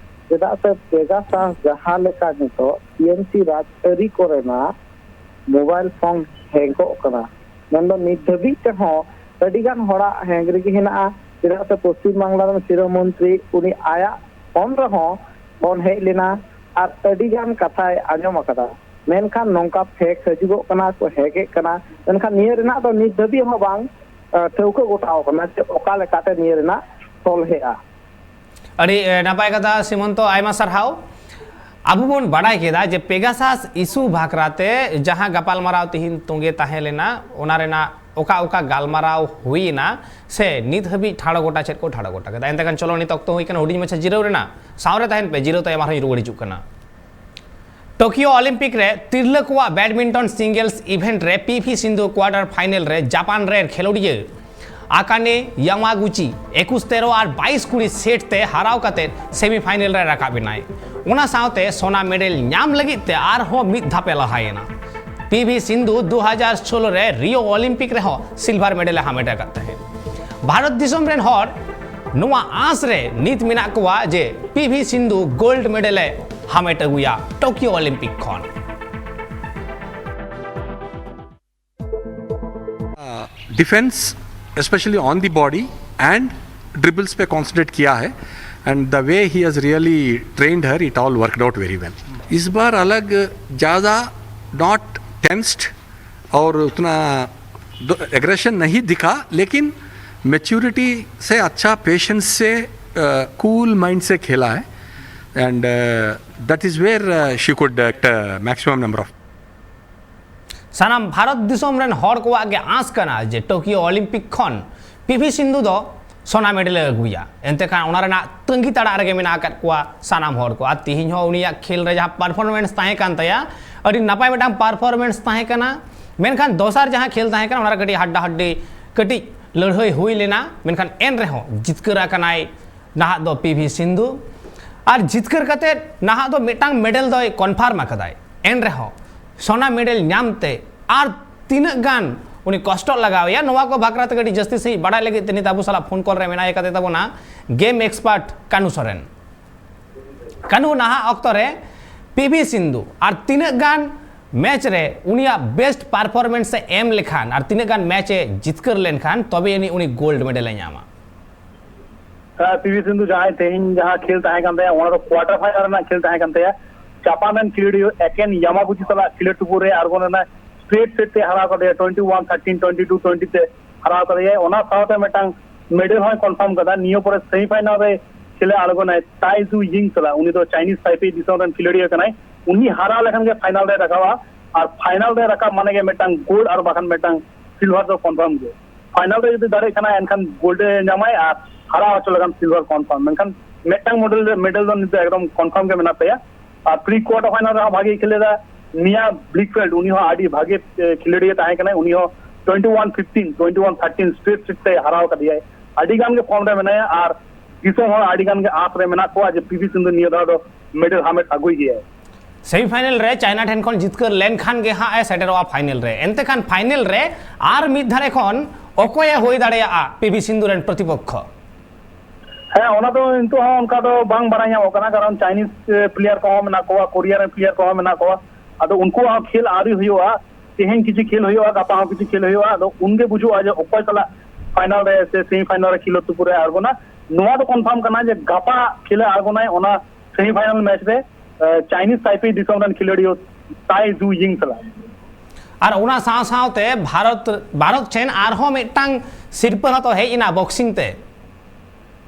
ᱪᱮᱫᱟᱜ ᱥᱮ ᱯᱮᱜᱟᱥᱟᱥ ᱡᱟᱦᱟᱸ ᱞᱮᱠᱟ ᱱᱤᱛᱚᱜ ᱴᱤ ᱮᱢ ᱥᱤ ᱨᱟᱡᱽ ᱟᱹᱨᱤ ᱠᱚᱨᱮᱱᱟᱜ ᱢᱳᱵᱟᱭᱤᱞ ᱯᱷᱳᱱ ᱦᱮᱝᱠᱚᱜ ᱠᱟᱱᱟ, ᱢᱮᱱᱫᱚ ᱱᱤᱛ ᱫᱷᱟᱹᱵᱤᱡ ᱛᱮᱦᱚᱸ ᱟᱹᱰᱤᱜᱟᱱ ᱦᱚᱲᱟᱜ ᱦᱮᱝ ᱨᱮᱜᱮ ᱦᱮᱱᱟᱜᱼᱟ᱾ ᱪᱮᱫᱟᱜ ᱥᱮ ᱯᱚᱥᱪᱤᱢ ᱵᱟᱝᱞᱟ ᱨᱮᱱ ᱥᱤᱨᱟᱹ ᱢᱚᱱᱛᱨᱤ, ᱩᱱᱤ ᱟᱭᱟᱜ ᱯᱷᱳᱱ ᱨᱮᱦᱚᱸ ᱯᱷᱳᱱ ᱦᱮᱡ ᱞᱮᱱᱟ ᱟᱨ ᱟᱹᱰᱤᱜᱟᱱ ᱠᱟᱛᱷᱟᱭ ᱟᱸᱡᱚᱢ ᱟᱠᱟᱫᱟ᱾ ᱢᱮᱱᱠᱷᱟᱱ ᱱᱚᱝᱠᱟ ᱯᱷᱮᱠ ᱦᱤᱡᱩᱜᱚᱜ ᱠᱟᱱᱟ, ᱠᱚ ᱦᱮᱠᱮᱫ ᱠᱟᱱᱟ, ᱢᱮᱱᱠᱷᱟᱱ ᱱᱤᱭᱟᱹ ᱨᱮᱱᱟᱜ ᱫᱚ ᱱᱤᱛ ᱫᱷᱟᱹᱵᱤᱡ ᱦᱚᱸ ᱵᱟᱝ ᱟᱸ, ᱴᱷᱟᱹᱣᱠᱟᱹ ᱜᱚᱴᱟᱣ ᱠᱟᱱᱟ ᱡᱮ ᱚᱠᱟ ᱞᱮᱠᱟᱛᱮ ᱱᱤᱭᱟᱹ ᱨᱮᱱᱟᱜ ᱥᱚᱞᱦᱮᱜᱼᱟ᱾ ᱟᱹᱰᱤ, ᱮ, ᱱᱟᱯᱟᱭ ᱠᱟᱛᱷᱟ ᱥᱤᱢᱚᱱᱛᱚ, ᱟᱭᱢᱟ ᱥᱟᱨᱦᱟᱣ᱾ ᱟᱵᱚ ᱵᱚᱱ ᱵᱟᱰᱟᱭ ᱠᱮᱫᱟ ᱡᱮ ᱯᱮᱜᱟᱥᱟᱥ ᱤᱥᱩ ᱵᱟᱠᱷᱨᱟ ᱛᱮ ᱡᱟᱦᱟᱸ ᱜᱟᱯᱟᱞᱢᱟᱨᱟᱣ ᱛᱤᱦᱤᱧ ᱛᱚᱸᱜᱮ ᱛᱟᱦᱮᱸ ᱞᱮᱱᱟ, ᱚᱱᱟ ᱨᱮᱱᱟᱜ ᱚᱠᱟ ᱚᱠᱟ ᱜᱟᱞᱢᱟᱨᱟᱣ ᱦᱩᱭᱮᱱᱟ ᱥᱮ ᱱᱤᱛ ᱦᱟᱹᱵᱤᱡ ᱴᱷᱟᱲᱚ ᱜᱚᱴᱟ ᱪᱮᱫ ᱠᱚ ᱴᱷᱟᱲᱚ ᱜᱚᱴᱟ ᱠᱮᱫᱟ? ᱮᱱᱛᱮ ᱠᱷᱟᱱ ᱪᱚᱞᱚ, ᱱᱤᱛ ᱚᱠᱛᱚ ᱦᱩᱭ ᱠᱟᱱᱟ ᱦᱩᱰᱤᱧ ᱢᱟᱪᱷᱟ ᱡᱤᱨᱟᱹᱣ ᱨᱮᱱᱟᱜ᱾ ᱥᱟᱶᱨᱮ ᱛᱟᱦᱮᱱ ᱯᱮ, ᱡᱤᱨᱟᱹᱣ ᱛᱟᱭᱚᱢ ᱟᱨᱦᱚᱸᱧ ᱨᱩᱣᱟᱹᱲ ᱦᱤᱡᱩᱜ ᱠᱟᱱᱟ᱾ ᱴᱳᱠᱤᱭᱳ ᱚᱞᱤᱢᱯᱤᱠ ᱨᱮ ᱛᱤᱨᱞᱟᱹ ᱠᱚᱣᱟᱜ ᱵᱮᱰᱢᱤᱱᱴᱚᱱ ᱥᱤᱝᱜᱮᱞᱥ ᱤᱵᱷᱮᱱᱴ ᱨᱮ ᱯᱤ ᱵᱷᱤ ᱥᱤᱱᱫᱷᱩ ᱠᱣᱟᱨᱴᱟᱨ ᱯᱷᱟᱭᱱᱮᱞ ᱨᱮ ᱡᱟᱯᱟᱱ ᱨᱮᱱ ᱠᱷᱮᱞᱳᱰᱤᱭᱟᱹ ᱟᱠᱟᱱᱮ ᱭᱟᱢᱟᱜᱩᱪᱤ ᱮᱠᱩᱥ ᱛᱮᱨᱚ ᱟᱨ ᱵᱟᱭᱤᱥ ᱠᱩᱲᱤ ᱥᱮᱴ ᱛᱮ ᱦᱟᱨᱟᱣ ᱠᱟᱛᱮ ᱥᱮᱢᱤᱯᱷᱟᱭᱱᱮᱞ ᱨᱮ ᱨᱟᱠᱟᱵ ᱮᱱᱟᱭ᱾ ᱚᱱᱟ ᱥᱟᱶᱛᱮ ᱥᱚᱱᱟ ᱢᱮᱰᱮᱞ ᱧᱟᱢ ᱞᱟᱹᱜᱤᱫ ᱛᱮ ᱟᱨᱦᱚᱸ ᱢᱤᱫ ᱫᱷᱟᱯ ᱮ ᱞᱟᱦᱟᱭᱮᱱᱟ᱾ ᱯᱤ ᱵᱷᱤ ᱥᱤᱱᱫᱷᱩ ᱫᱩ ᱦᱟᱡᱟᱨ ᱥᱳᱞᱳ ᱨᱮ ᱨᱤᱭᱳ ᱚᱞᱤᱢᱯᱤᱠ ᱨᱮᱦᱚᱸ ᱥᱤᱞᱵᱷᱟᱨ ᱢᱮᱰᱮᱞ ᱮ ᱦᱟᱢᱮᱴ ᱟᱠᱟᱫ ᱛᱟᱦᱮᱸᱫ᱾ ᱵᱷᱟᱨᱚᱛ ᱫᱤᱥᱚᱢ ᱨᱮᱱ ᱦᱚᱲ ᱱᱚᱣᱟ ᱟᱸᱥ ᱨᱮ ᱱᱤᱛ ᱢᱮᱱᱟᱜ ᱠᱚᱣᱟ ᱡᱮ ᱯᱤ ᱵᱷᱤ ᱥᱤᱱᱫᱷᱩ ᱜᱳᱞᱰ ᱢᱮᱰᱮᱞ ᱮ ᱦᱟᱢᱮᱴ ᱟᱹᱜᱩᱭᱟ ᱴᱳᱠᱤᱭᱳ ᱚᱞᱤᱢᱯᱤᱠ ᱠᱷᱚᱱ᱾ Defense, especially on the body and dribbles पे concentrate किया है, and the way he has really trained her, it all worked out very well. इस बार अलग ज़्यादा not tensed, और उतना एग्रेशन नहीं दिखा, लेकिन मैच्योरिटी से, अच्छा पेशेंस से, कूल माइंड से खेला है, and that is where she could get maximum number of. ᱥᱟᱱᱟᱢ ᱵᱷᱟᱨᱚᱛ ᱫᱤᱥᱚᱢ ᱨᱮᱱ ᱦᱚᱲ ᱠᱚᱣᱟᱜ ᱜᱮ ᱟᱸᱥ ᱠᱟᱱᱟ ᱡᱮ ᱴᱳᱠᱤᱭᱳ ᱚᱞᱤᱢᱯᱤᱠ ᱠᱷᱚᱱ ᱯᱤ ᱵᱷᱤ ᱥᱤᱱᱫᱷᱩ ᱫᱚ ᱥᱚᱱᱟ ᱢᱮᱰᱮᱞ ᱮ ᱟᱹᱜᱩᱭᱟ᱾ ᱮᱱᱛᱮ ᱠᱷᱟᱱ ᱚᱱᱟ ᱨᱮᱱᱟᱜ ᱛᱟᱺᱜᱤ ᱛᱟᱲᱟᱜ ᱨᱮᱜᱮ ᱢᱮᱱᱟᱜ ᱟᱠᱟᱫ ᱠᱚᱣᱟ ᱥᱟᱱᱟᱢ ᱦᱚᱲ ᱠᱚ᱾ ᱟᱨ ᱛᱤᱦᱤᱧ ᱦᱚᱸ ᱩᱱᱤᱭᱟᱜ ᱠᱷᱮᱞ ᱨᱮ ᱡᱟᱦᱟᱸ ᱯᱟᱨᱯᱷᱚᱨᱢᱮᱱᱥ ᱛᱟᱦᱮᱸ ᱠᱟᱱ ᱛᱟᱭᱟ, ᱟᱹᱰᱤ ᱱᱟᱯᱟᱭ ᱢᱤᱫᱴᱟᱝ ᱯᱟᱨᱯᱷᱚᱨᱢᱮᱱᱥ ᱛᱟᱦᱮᱸ ᱠᱟᱱᱟ᱾ ᱢᱮᱱᱠᱷᱟᱱ ᱫᱚᱥᱟᱨ ᱡᱟᱦᱟᱸ ᱠᱷᱮᱞ ᱛᱟᱦᱮᱸ ᱠᱟᱱᱟ, ᱚᱱᱟ ᱨᱮ ᱠᱟᱹᱴᱤᱡ ᱦᱟᱰᱰᱟ ᱦᱟᱰᱰᱤ, ᱠᱟᱹᱴᱤᱡ ᱞᱟᱹᱲᱦᱟᱹᱭ ᱦᱩᱭ ᱞᱮᱱᱟ᱾ ᱢᱮᱱᱠᱷᱟᱱ ᱮᱱ ᱨᱮᱦᱚᱸ ᱡᱤᱛᱠᱟᱹᱨ ᱟᱠᱟᱱᱟᱭ ᱱᱟᱦᱟᱜ ᱫᱚ ᱯᱤ ᱵᱷᱤ ᱥᱤᱱᱫᱷᱩ᱾ ᱟᱨ ᱡᱤᱛᱠᱟᱹᱨ ᱠᱟᱛᱮ ᱱᱟᱦᱟᱜ ᱫᱚ ᱢᱤᱫᱴᱟᱝ ᱢᱮᱰᱮᱞ ᱫᱚᱭ ᱠᱚᱱᱯᱷᱟᱨᱢ ᱟᱠᱟᱫᱟᱭ᱾ ᱮᱱ ᱨᱮᱦᱚᱸ ᱥᱚᱱᱟ ᱢᱮᱰᱮᱞ ᱧᱟᱢ ᱛᱮ ᱟᱨ ᱛᱤᱱᱟᱹᱜ ᱜᱟᱱ ᱩᱱᱤ ᱠᱚᱥᱴᱚᱜ ᱞᱟᱜᱟᱣ ᱮᱭᱟ, ᱱᱚᱣᱟ ᱠᱚ ᱵᱟᱠᱷᱨᱟ ᱛᱮ ᱠᱟᱹᱴᱤᱡ ᱡᱟᱹᱥᱛᱤ ᱥᱟᱺᱦᱤᱡ ᱵᱟᱲᱟᱭ ᱞᱟᱹᱜᱤᱫ ᱛᱮ ᱱᱤᱛ ᱟᱵᱚ ᱥᱟᱞᱟᱜ ᱯᱷᱳᱱ ᱠᱚᱞ ᱨᱮ ᱢᱮᱱᱟᱭ ᱠᱟᱫᱮ ᱛᱟᱵᱚᱱᱟ ᱜᱮᱢ ᱮᱠᱥᱯᱟᱨᱴ ᱠᱟᱱᱩ ᱥᱚᱨᱮᱱ᱾ ᱠᱟᱱᱩ, ᱱᱟᱦᱟᱜ ᱚᱠᱛᱚ ᱨᱮ ᱯᱤ ᱵᱷᱤ ᱥᱤᱱᱫᱷᱩ ᱟᱨ ᱛᱤᱱᱟᱹᱜ ᱜᱟᱱ ᱢᱮᱪ ᱨᱮ ᱩᱱᱤᱭᱟᱜ ᱵᱮᱥᱴ ᱯᱟᱨᱯᱷᱚᱨᱢᱮᱱᱥ ᱮ ᱮᱢ ᱞᱮᱠᱷᱟᱱ ᱟᱨ ᱛᱤᱱᱟᱹᱜ ᱜᱟᱱ ᱢᱮᱪ ᱮ ᱡᱤᱛᱠᱟᱹᱨ ᱞᱮᱱᱠᱷᱟᱱ ᱛᱚᱵᱮ ᱟᱹᱱᱤᱡ ᱩᱱᱤ ᱜᱳᱞᱰ ᱢᱮᱰᱮᱞ ᱮ ᱧᱟᱢᱟ? ᱯᱤ ᱵᱷᱤ ᱥᱤᱱᱫᱷᱩ ᱡᱟᱦᱟᱸᱭ ᱛᱮᱦᱮᱧ ᱡᱟᱦᱟᱸ ᱠᱷᱮᱞ ᱛᱟᱦᱮᱸ ᱠᱟᱱ ᱛᱟᱭᱟ, ᱚᱱᱟ ᱫᱚ ᱠᱣᱟᱴᱟᱨ ᱯᱷᱟᱭᱱᱟᱞ ᱨᱮᱱᱟᱜ ᱠᱷᱮᱞ ᱛᱟᱦᱮᱸ ᱠᱟᱱ ᱛᱟᱭᱟ᱾ ᱡᱟᱯᱟᱱ ᱨᱮᱱ ᱠᱷᱮᱞᱳᱰᱤᱭᱟᱹ ᱮᱠᱮᱱ ᱭᱟᱢᱟᱜᱩᱪᱤ ᱥᱟᱞᱟᱜ ᱠᱷᱮᱞᱳᱰ ᱴᱩᱯᱩᱨ ᱨᱮ ᱟᱬᱜᱚ ᱞᱮᱱᱟᱭ᱾ ᱥᱴᱨᱮᱴ ᱥᱮᱴ ᱛᱮ ᱦᱟᱨᱟᱣ ᱠᱟᱫᱮᱭᱟ, twenty one thirteen, twenty two twenty ᱛᱮ ᱦᱟᱨᱟᱣ ᱠᱟᱫᱮᱭᱟᱭ᱾ ᱚᱱᱟ ᱥᱟᱶᱛᱮ ᱢᱤᱫᱴᱟᱝ ᱢᱮᱰᱮᱞ ᱦᱚᱸᱭ ᱠᱚᱱᱯᱷᱟᱨᱢ ᱠᱟᱫᱟ᱾ ᱱᱤᱭᱟᱹ ᱯᱚᱨᱮ ᱥᱮᱢᱤᱯᱷᱟᱭᱱᱟᱞ ᱨᱮ ᱠᱷᱮᱞᱮ ᱟᱬᱜᱚᱱᱟᱭ ᱛᱟᱭ ᱡᱩ ᱭᱤᱝ ᱥᱟᱞᱟᱜ᱾ ᱩᱱᱤ ᱫᱚ ᱪᱟᱭᱱᱤᱡᱽ ᱛᱟᱭᱯᱮ ᱫᱤᱥᱚᱢ ᱨᱮᱱ ᱠᱷᱮᱞᱳᱰᱤᱭᱟᱹ ᱠᱟᱱᱟᱭ᱾ ᱩᱱᱤ ᱦᱟᱨᱟᱣ ᱞᱮᱠᱷᱟᱱ ᱜᱮ ᱯᱷᱟᱭᱱᱟᱞ ᱨᱮ ᱨᱟᱠᱟᱵᱼᱟ, ᱟᱨ ᱯᱷᱟᱭᱱᱟᱞ ᱨᱮ ᱨᱟᱠᱟᱵ ᱢᱟᱱᱮ ᱜᱮ ᱢᱤᱫᱴᱟᱝ ᱜᱳᱞᱰ ᱟᱨ ᱵᱟᱠᱷᱟᱱ ᱢᱤᱫᱴᱟᱝ ᱥᱤᱞᱵᱷᱟᱨ ᱫᱚ ᱠᱚᱱᱯᱷᱟᱨᱢ ᱜᱮ᱾ ᱯᱷᱟᱭᱱᱟᱞ ᱨᱮ ᱡᱩᱫᱤ ᱫᱟᱲᱮᱭᱟᱜ ᱠᱷᱟᱱ ᱮᱱᱠᱷᱟᱱ ᱜᱳᱞᱰ ᱮ ᱧᱟᱢᱟᱭ ᱟᱨ ᱦᱟᱨᱟᱣ ᱦᱚᱪᱚ ᱞᱮᱠᱷᱟᱱ ᱥᱤᱞᱵᱷᱟᱨ ᱠᱚᱱᱯᱷᱟᱨᱢ᱾ ᱢᱮᱱᱠᱷᱟᱱ ᱢᱤᱫᱴᱟᱝ ᱢᱮᱰᱮᱞ ᱢᱮᱰᱮᱞ ᱫᱚ ᱱᱤᱛ ᱫᱚ ᱮᱠᱫᱚᱢ ᱠᱚᱱᱯᱷᱟᱨᱢ ᱜᱮ ᱢᱮᱱᱟᱜ ᱛᱟᱭᱟ᱾ ᱟᱨ ᱯᱨᱤ ᱠᱣᱟᱴᱟᱨ ᱯᱷᱟᱭᱱᱟᱞ ᱨᱮᱦᱚᱸ ᱵᱷᱟᱜᱮ ᱠᱷᱮᱞ ᱞᱮᱫᱟ᱾ ᱢᱤᱭᱟ ᱵᱞᱤᱠᱯᱷᱮᱞᱰ, ᱩᱱᱤ ᱦᱚᱸ ᱟᱹᱰᱤ ᱵᱷᱟᱜᱮ ᱠᱷᱮᱞᱳᱰᱤᱭᱟᱹ ᱛᱟᱦᱮᱸ ᱠᱟᱱᱟᱭ᱾ ᱩᱱᱤ ᱦᱚᱸ twenty one fifteen, twenty one thirteen straight set ᱛᱮ ᱦᱟᱨᱟᱣ ᱠᱟᱫᱮᱭᱟᱭ᱾ ᱟᱹᱰᱤ ᱜᱟᱱ ᱜᱮ ᱯᱷᱚᱨᱢ ᱨᱮ ᱢᱮᱱᱟᱭᱟ ᱟᱨ ᱫᱤᱥᱚᱢ ᱦᱚᱲ ᱟᱹᱰᱤ ᱜᱟᱱ ᱜᱮ ᱟᱸᱥ ᱨᱮ ᱢᱮᱱᱟᱜ ᱠᱚᱣᱟ ᱡᱮ ᱯᱤ ᱵᱷᱤ ᱥᱤᱱᱫᱷᱩ ᱱᱤᱭᱟᱹ ᱫᱷᱟᱣ ᱫᱚ ᱢᱮᱰᱮᱞ ᱦᱟᱢᱮᱴ ᱟᱹᱜᱩᱭ ᱜᱮᱭᱟᱭ᱾ ᱥᱮᱢᱤᱯᱷᱟᱭᱱᱟᱞ ᱨᱮ ᱪᱟᱭᱱᱟ ᱴᱷᱮᱱ ᱠᱷᱚᱱ ᱡᱤᱛᱠᱟᱹᱨ ᱞᱮᱱᱠᱷᱟᱱ ᱜᱮ ᱦᱟᱸᱜ ᱮ ᱥᱮᱴᱮᱨᱚᱜᱼᱟ ᱯᱷᱟᱭᱱᱟᱞ ᱨᱮ᱾ ᱮᱱᱛᱮ ᱠᱷᱟᱱ ᱯᱷᱟᱭᱱᱟᱞ ᱨᱮ ᱟᱨ ᱢᱤᱫ ᱫᱷᱟᱨᱮ ᱠᱷᱚᱱ ᱚᱠᱚᱭᱮ ᱦᱩᱭ ᱫᱟᱲᱮᱭᱟᱜᱼᱟ ᱯᱤ ᱵᱷᱤ ᱥᱤᱱᱫᱷᱩ ᱨᱮᱱ ᱯᱨᱚᱛᱤᱯᱚᱠᱠᱷᱚ? ᱦᱮᱸ, ᱚᱱᱟ ᱫᱚ ᱱᱤᱛᱚᱜ ᱦᱚᱸ ᱚᱱᱠᱟ ᱫᱚ ᱵᱟᱝ ᱵᱟᱲᱟᱭ ᱧᱟᱢᱚᱜ ᱠᱟᱱᱟ, ᱠᱟᱨᱚᱱ ᱪᱟᱭᱱᱤᱡᱽ ᱯᱞᱮᱭᱟᱨ ᱠᱚᱦᱚᱸ ᱢᱮᱱᱟᱜ ᱠᱚᱣᱟ, ᱠᱳᱨᱤᱭᱟ ᱨᱮᱱ ᱯᱞᱮᱭᱟᱨ ᱠᱚᱦᱚᱸ ᱢᱮᱱᱟᱜ ᱠᱚᱣᱟ᱾ ᱟᱫᱚ ᱩᱱᱠᱩᱣᱟᱜ ᱦᱚᱸ ᱠᱷᱮᱞ ᱟᱹᱣᱨᱤ ᱦᱩᱭᱩᱜᱼᱟ᱾ ᱛᱮᱦᱮᱧ ᱠᱤᱪᱷᱩ ᱠᱷᱮᱞ ᱦᱩᱭᱩᱜᱼᱟ, ᱜᱟᱯᱟ ᱦᱚᱸ ᱠᱤᱪᱷᱩ ᱠᱷᱮᱞ ᱦᱩᱭᱩᱜᱼᱟ᱾ ᱟᱫᱚ ᱩᱱᱜᱮ ᱵᱩᱡᱩᱜᱼᱟ ᱡᱮ ᱚᱠᱚᱭ ᱥᱟᱞᱟᱜ ᱯᱷᱟᱭᱱᱟᱞ ᱨᱮ ᱥᱮ ᱥᱮᱢᱤ ᱯᱷᱟᱭᱱᱟᱞ ᱨᱮ ᱠᱷᱮᱞᱳᱰ ᱛᱩᱯᱩ ᱨᱮ ᱟᱬᱜᱚᱱᱟ᱾ ᱱᱚᱣᱟ ᱫᱚ ᱠᱚᱱᱯᱷᱟᱨᱢ ᱠᱟᱱᱟ ᱡᱮ ᱜᱟᱯᱟ ᱠᱷᱮᱞᱮ ᱟᱬᱜᱚᱱᱟᱭ ᱚᱱᱟ ᱥᱮᱢᱤ ᱯᱷᱟᱭᱱᱟᱞ ᱢᱮᱪ ᱨᱮ, ᱟᱸ, ᱪᱟᱭᱱᱤᱡᱽ ᱛᱟᱭᱯᱮ ᱫᱤᱥᱚᱢ ᱨᱮᱱ ᱠᱷᱮᱞᱳᱰᱤᱭᱟᱹ ᱛᱟᱭ ᱡᱩ ᱭᱤᱝ ᱥᱟᱞᱟᱜ᱾ ᱟᱨ ᱚᱱᱟ ᱥᱟᱶ ᱥᱟᱶᱛᱮ ᱵᱷᱟᱨᱚᱛ, ᱵᱷᱟᱨᱚᱛ ᱴᱷᱮᱱ ᱟᱨᱦᱚᱸ ᱢᱤᱫᱴᱟᱝ ᱥᱤᱨᱯᱟᱹ ᱦᱚᱸᱛᱚ ᱦᱮᱡ ᱮᱱᱟ boxing ᱛᱮ᱾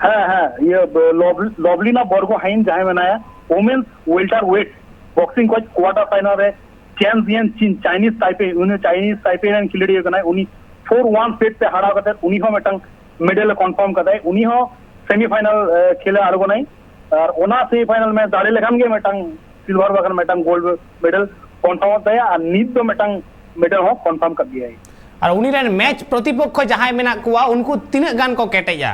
ᱦᱮᱸ, ᱦᱮᱸ, ᱤᱭᱟᱹ, ᱞᱚᱵ-, ᱞᱚᱵᱷᱞᱤᱱᱟ ᱵᱚᱨᱜᱳᱦᱟᱭᱤᱱ ᱡᱟᱦᱟᱸᱭ ᱢᱮᱱᱟᱭᱟ, women's welter weight boxing ᱠᱷᱚᱱ quarter final ᱨᱮ ᱪᱮᱱ ᱡᱤᱭᱟᱱ ᱪᱤᱱ, ᱪᱟᱭᱱᱤᱡᱽ ᱛᱟᱭᱯᱮ, ᱩᱱᱤ ᱪᱟᱭᱱᱤᱡᱽ ᱛᱟᱭᱯᱮ ᱨᱮᱱ ᱠᱷᱤᱞᱟᱹᱲᱤᱭᱟᱹ ᱠᱟᱱᱟᱭ, ᱩᱱᱤ four one set ᱛᱮ ᱦᱟᱨᱟᱣ ᱠᱟᱛᱮ ᱩᱱᱤ ᱦᱚᱸ ᱢᱤᱫᱴᱟᱝ medal ᱮ confirm ᱠᱟᱫᱟᱭ᱾ ᱩᱱᱤ ᱦᱚᱸ semi final, ᱮ, ᱠᱷᱮᱞ ᱮ ᱟᱬᱜᱚᱱᱟᱭ᱾ ᱟᱨ ᱚᱱᱟ semi final match ᱫᱟᱲᱮ ᱞᱮᱠᱷᱟᱱ ᱜᱮ ᱢᱤᱫᱴᱟᱝ silver ᱵᱟᱠᱷᱟᱱ ᱢᱤᱫᱴᱟᱝ gold medal confirm ᱚᱜ ᱛᱟᱭᱟ᱾ ᱟᱨ ᱱᱤᱛ ᱫᱚ ᱢᱤᱫᱴᱟᱝ medal ᱦᱚᱸ confirm ᱠᱟᱫ ᱜᱮᱭᱟᱭ᱾ ᱟᱨ ᱩᱱᱤ ᱨᱮᱱ match ᱯᱨᱚᱛᱤᱯᱚᱠᱠᱷᱚ ᱡᱟᱦᱟᱸᱭ ᱢᱮᱱᱟᱜ ᱠᱚᱣᱟ, ᱩᱱᱠᱩ ᱛᱤᱱᱟᱹᱜ ᱜᱟᱱ ᱠᱚ ᱠᱮᱴᱮᱡᱼᱟ?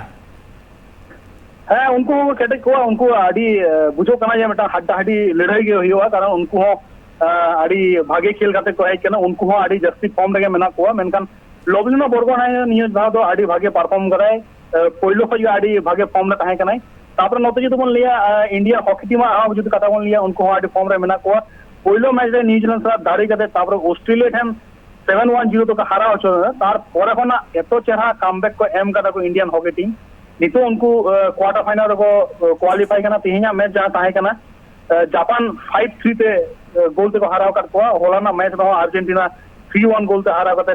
ᱦᱮᱸ, ᱩᱱᱠᱩ ᱦᱚᱸᱠᱚ ᱠᱮᱴᱮᱡ ᱠᱚᱣᱟ᱾ ᱩᱱᱠᱩ ᱟᱹᱰᱤ, ᱮ, ᱵᱩᱡᱷᱟᱹᱜ ᱠᱟᱱᱟ ᱡᱮ ᱢᱤᱫᱴᱟᱝ ᱦᱟᱰᱰᱟᱦᱟᱰᱤ ᱞᱟᱹᱲᱦᱟᱹᱭ ᱜᱮ ᱦᱩᱭᱩᱜᱼᱟ, ᱠᱟᱨᱚᱱ ᱩᱱᱠᱩ ᱦᱚᱸ, ᱮ, ᱟᱹᱰᱤ ᱵᱷᱟᱜᱮ ᱠᱷᱮᱞ ᱠᱟᱛᱮ ᱠᱚ ᱦᱮᱡ ᱠᱟᱱᱟ᱾ ᱩᱱᱠᱩ ᱦᱚᱸ ᱟᱹᱰᱤ ᱡᱟᱹᱥᱛᱤ form ᱨᱮᱜᱮ ᱢᱮᱱᱟᱜ ᱠᱚᱣᱟ, ᱢᱮᱱᱠᱷᱟᱱ ᱞᱚᱵᱷᱞᱤᱱᱟ ᱵᱚᱨᱜᱳᱦᱟᱭᱤᱱ ᱱᱤᱭᱟᱹ ᱫᱷᱟᱣ ᱫᱚ ᱟᱹᱰᱤ ᱵᱷᱟᱜᱮ perform ᱠᱟᱫᱟᱭ᱾ ᱮ, ᱯᱳᱭᱞᱳ ᱠᱷᱚᱱ ᱜᱮ ᱟᱹᱰᱤ ᱵᱷᱟᱜᱮ form ᱨᱮ ᱛᱟᱦᱮᱸ ᱠᱟᱱᱟᱭ᱾ ᱛᱟᱯᱚᱨᱮ ᱱᱚᱛᱮ ᱡᱩᱫᱤ ᱵᱚᱱ ᱞᱟᱹᱭᱟ, ᱮ, India hockey team ᱟᱜ ᱦᱚᱸ ᱡᱩᱫᱤ ᱠᱟᱛᱷᱟ ᱵᱚᱱ ᱞᱟᱹᱭᱟ, ᱩᱱᱠᱩ ᱦᱚᱸ ᱟᱹᱰᱤ form ᱨᱮ ᱢᱮᱱᱟᱜ ᱠᱚᱣᱟ᱾ ᱯᱳᱭᱞᱳ match ᱨᱮ ᱱᱤᱭᱩᱡᱤᱞᱮᱱᱰ ᱥᱟᱞᱟᱜ ᱫᱟᱲᱮ ᱠᱟᱛᱮ ᱛᱟᱯᱚᱨᱮ ᱚᱥᱴᱨᱮᱞᱤᱭᱟ ᱴᱷᱮᱱ seven one zero ᱛᱮᱠᱚ ᱦᱟᱨᱟᱣ ᱦᱚᱪᱚ ᱞᱮᱱᱟ᱾ ᱛᱟᱨᱯᱚᱨᱮ ᱠᱷᱚᱱᱟᱜ ᱮᱛᱚ ᱪᱮᱦᱨᱟ comeback ᱠᱚ ᱮᱢ ᱠᱟᱫᱟ ᱠᱚ Indian hockey team᱾ ᱱᱤᱛᱚᱜ ᱩᱱᱠᱩ, ᱮ, quarter final ᱨᱮᱠᱚ, ᱮ, qualify ᱠᱟᱱᱟ᱾ ᱛᱮᱦᱮᱧᱟᱜ match ᱡᱟᱦᱟᱸ ᱛᱟᱦᱮᱸ ᱠᱟᱱᱟ, ᱮ, ᱡᱟᱯᱟᱱ five three ᱛᱮ, ᱮ, ᱜᱳᱞ ᱛᱮᱠᱚ ᱦᱟᱨᱟᱣ ᱟᱠᱟᱫ ᱠᱚᱣᱟ᱾ ᱦᱚᱞᱟᱱᱟᱜ match ᱨᱮᱦᱚᱸ ᱟᱨᱡᱮᱱᱴᱤᱱᱟ three one ᱜᱳᱞ ᱛᱮ ᱦᱟᱨᱟᱣ ᱠᱟᱛᱮ,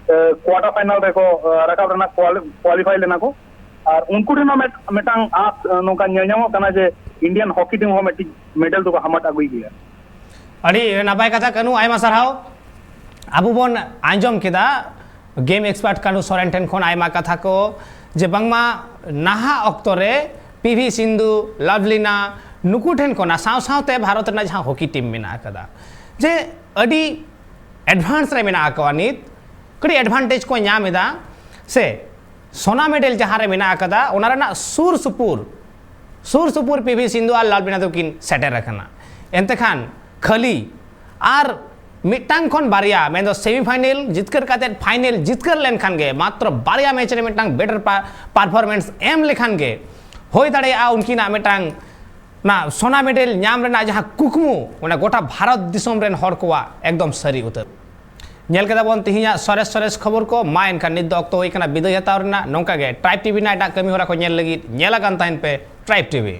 ᱮ, quarter final ᱨᱮᱠᱚ, ᱮ, ᱨᱟᱠᱟᱵ ᱨᱮᱱᱟᱜ quali-, qualify ᱞᱮᱱᱟ ᱠᱚ᱾ ᱟᱨ ᱩᱱᱠᱩ ᱴᱷᱮᱱ ᱦᱚᱸ ᱢᱤᱫ-, ᱢᱤᱫᱴᱟᱝ ᱟᱸᱥ, ᱮ, ᱱᱚᱝᱠᱟ ᱧᱮᱞ ᱧᱟᱢᱚᱜ ᱠᱟᱱᱟ ᱡᱮ Indian hockey team ᱦᱚᱸ ᱢᱤᱫᱴᱤᱡ medal ᱫᱚᱠᱚ ᱦᱟᱢᱟᱴ ᱟᱹᱜᱩᱭ ᱜᱮᱭᱟ᱾ ᱟᱹᱰᱤ ᱱᱟᱯᱟᱭ ᱠᱟᱛᱷᱟ ᱠᱟᱹᱱᱩ, ᱟᱭᱢᱟ ᱥᱟᱨᱦᱟᱣ᱾ ᱟᱵᱚ ᱵᱚᱱ ᱟᱸᱡᱚᱢ ᱠᱮᱫᱟ game expert ᱠᱟᱹᱱᱩ ᱥᱚᱨᱮᱱ ᱴᱷᱮᱱ ᱠᱷᱚᱱ ᱟᱭᱢᱟ ᱠᱟᱛᱷᱟ ᱠᱚ, ᱡᱮ ᱵᱟᱝᱢᱟ ᱱᱟᱦᱟᱜ ᱚᱠᱛᱚ ᱨᱮ ᱯᱤ ᱵᱷᱤ ᱥᱤᱱᱫᱷᱩ, ᱞᱟᱵᱷᱞᱤᱱᱟ, ᱱᱩᱠᱩ ᱴᱷᱮᱱ ᱠᱷᱚᱱᱟᱜ ᱥᱟᱶ ᱥᱟᱶᱛᱮ ᱵᱷᱟᱨᱚᱛ ᱨᱮᱱᱟᱜ ᱡᱟᱦᱟᱸ hockey team ᱢᱮᱱᱟᱜ ᱟᱠᱟᱫᱟ, ᱡᱮ ᱟᱹᱰᱤ advance ᱨᱮ ᱢᱮᱱᱟᱜ ᱟᱠᱟᱫᱟ ᱱᱤᱛ, ᱠᱟᱹᱴᱤᱡ advantage ᱠᱚ ᱧᱟᱢ ᱮᱫᱟ, ᱥᱮ ᱥᱚᱱᱟ medal ᱡᱟᱦᱟᱸ ᱨᱮ ᱢᱮᱱᱟᱜ ᱟᱠᱟᱫᱟ, ᱚᱱᱟ ᱨᱮᱱᱟᱜ ᱥᱩᱨ ᱥᱩᱯᱩᱨ, ᱥᱩᱨ ᱥᱩᱯᱩᱨ ᱯᱤ ᱵᱷᱤ ᱥᱤᱱᱫᱷᱩ ᱟᱨ ᱞᱟᱵᱷᱞᱤᱱᱟ ᱫᱚᱠᱤᱱ ᱥᱮᱴᱮᱨ ᱟᱠᱟᱱᱟ᱾ ᱮᱱᱛᱮ ᱠᱷᱟᱱ ᱠᱷᱟᱹᱞᱤ ᱟᱨ ᱢᱤᱫᱴᱟᱝ ᱠᱷᱚᱱ ᱵᱟᱨᱭᱟ, ᱢᱮᱱᱫᱚ semi final ᱡᱤᱛᱠᱟᱹᱨ ᱠᱟᱛᱮ final ᱡᱤᱛᱠᱟᱹᱨ ᱞᱮᱱᱠᱷᱟᱱ ᱜᱮ, ᱢᱟᱛᱨᱚ ᱵᱟᱨᱭᱟ match ᱨᱮ ᱢᱤᱫᱴᱟᱝ better pa-, performance ᱮᱢ ᱞᱮᱠᱷᱟᱱ ᱜᱮ ᱦᱩᱭ ᱫᱟᱲᱮᱭᱟᱜᱼᱟ ᱩᱱᱠᱤᱱᱟᱜ ᱢᱤᱫᱴᱟᱝ ᱚᱱᱟ ᱥᱚᱱᱟ medal ᱧᱟᱢ ᱨᱮᱱᱟᱜ ᱡᱟᱦᱟᱸ ᱠᱩᱠᱢᱩ, ᱚᱱᱟ ᱜᱚᱴᱟ ᱵᱷᱟᱨᱚᱛ ᱫᱤᱥᱚᱢ ᱨᱮᱱ ᱦᱚᱲ ᱠᱚᱣᱟᱜ ᱮᱠᱫᱚᱢ ᱥᱟᱹᱨᱤ ᱩᱛᱟᱹᱨ᱾ ᱧᱮᱞ ᱠᱮᱫᱟ ᱵᱚᱱ ᱛᱤᱦᱤᱧᱟᱜ ᱥᱚᱨᱮᱥ ᱥᱚᱨᱮᱥ ᱠᱷᱚᱵᱚᱨ ᱠᱚ᱾ ᱢᱟ ᱮᱱᱠᱷᱟᱱ ᱱᱤᱛ ᱫᱚ ᱚᱠᱛᱚ ᱦᱩᱭ ᱠᱟᱱᱟ ᱵᱤᱫᱟᱹᱭ ᱦᱟᱛᱟᱣ ᱨᱮᱱᱟᱜ᱾ ᱱᱚᱝᱠᱟ ᱜᱮ Tribe ᱴᱤ ᱵᱷᱤ ᱨᱮᱱᱟᱜ ᱮᱴᱟᱜ ᱠᱟᱹᱢᱤ ᱦᱚᱨᱟ ᱠᱚ ᱧᱮᱞ ᱞᱟᱹᱜᱤᱫ ᱧᱮᱞ ᱟᱠᱟᱱ ᱛᱟᱦᱮᱱ ᱯᱮ Tribe ᱴᱤ ᱵᱷᱤ᱾